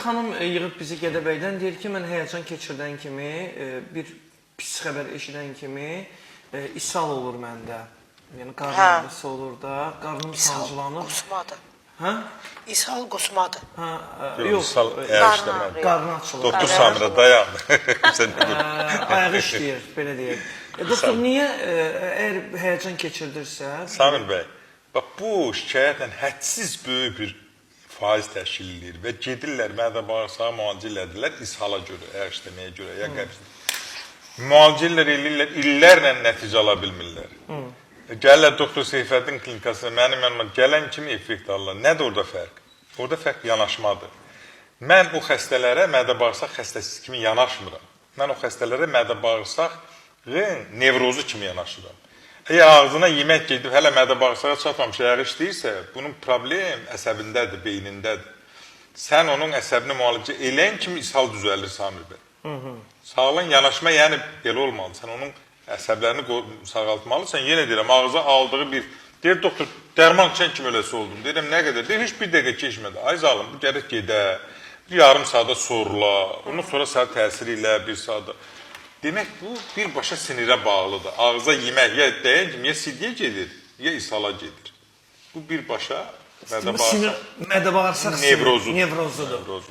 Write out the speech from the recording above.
Xanım yığıb bizi Gədəbəydən, deyir ki, mən həyəcan keçirdən kimi, bir pis xəbər eşidən kimi ishal olur məndə. Yəni qarın ağrısı olur da, qarnım sancılanır. Qusmadır. Hə? İshal qusmadır. Hə, Yox, yox, ishal ayaq işləmədir. Qarnı açılır. Doktor Samirə dayan. Sən nə dur? Ayağı işləyir, belə deyək. Doktor, niyə əgər həyəcan keçirdirsə, Samir bəy, bax bu şikayətlə hədsiz böyük bir faiz təşkil eləyir və gedirlər mədə bağırsağı müalicə elədilər ishala görə, ayaq işləməyə görə, ya qəbz. Müalicələr eləyirlər, illərlə nəticə ala bilmirlər. Gəlirlər doktor Seyfəddin klinikasına, mənim yanıma gələn kimi effekt alırlar. Nədir orada fərq? Orada fərq yanaşmadır. Mən o xəstələrə mədə bağırsaq xəstəsi kimi yanaşmıram. Mən o xəstələrə mədə bağırsağın nevrozu kimi yanaşıram. Əgər ağzına yemək gedib hələ mədə bağırsağa çatmamış ayağı işləyirsə, bunun problem əsəbindədir, beynindədir. Sən onun əsəbini müalicə eləyən kimi ishal düzəlir Samir bəy. Sağlam yanaşma yəni belə olmalı. Sən onun əsəblərini sağaltmalısan. Yenə deyirəm, ağza aldığı bir deyir doktor, dərman içən kimi eləsi oldum. Deyirəm nə qədər? Deyir heç bir dəqiqə keçmədi. Ay zalım, bu gərək gedə. Bir yarım saata sorula. Ondan sonra sənə təsir elə bir saata. Demək bu birbaşa sinirə bağlıdır. Ağza yemək ya dəyən kimi ya sidiyə gedir, ya ishala gedir. Bu birbaşa mədə bu sinir, bağırsaq mədə bağırsaq nevrozudur. Nevrozudur. Nevrozudur.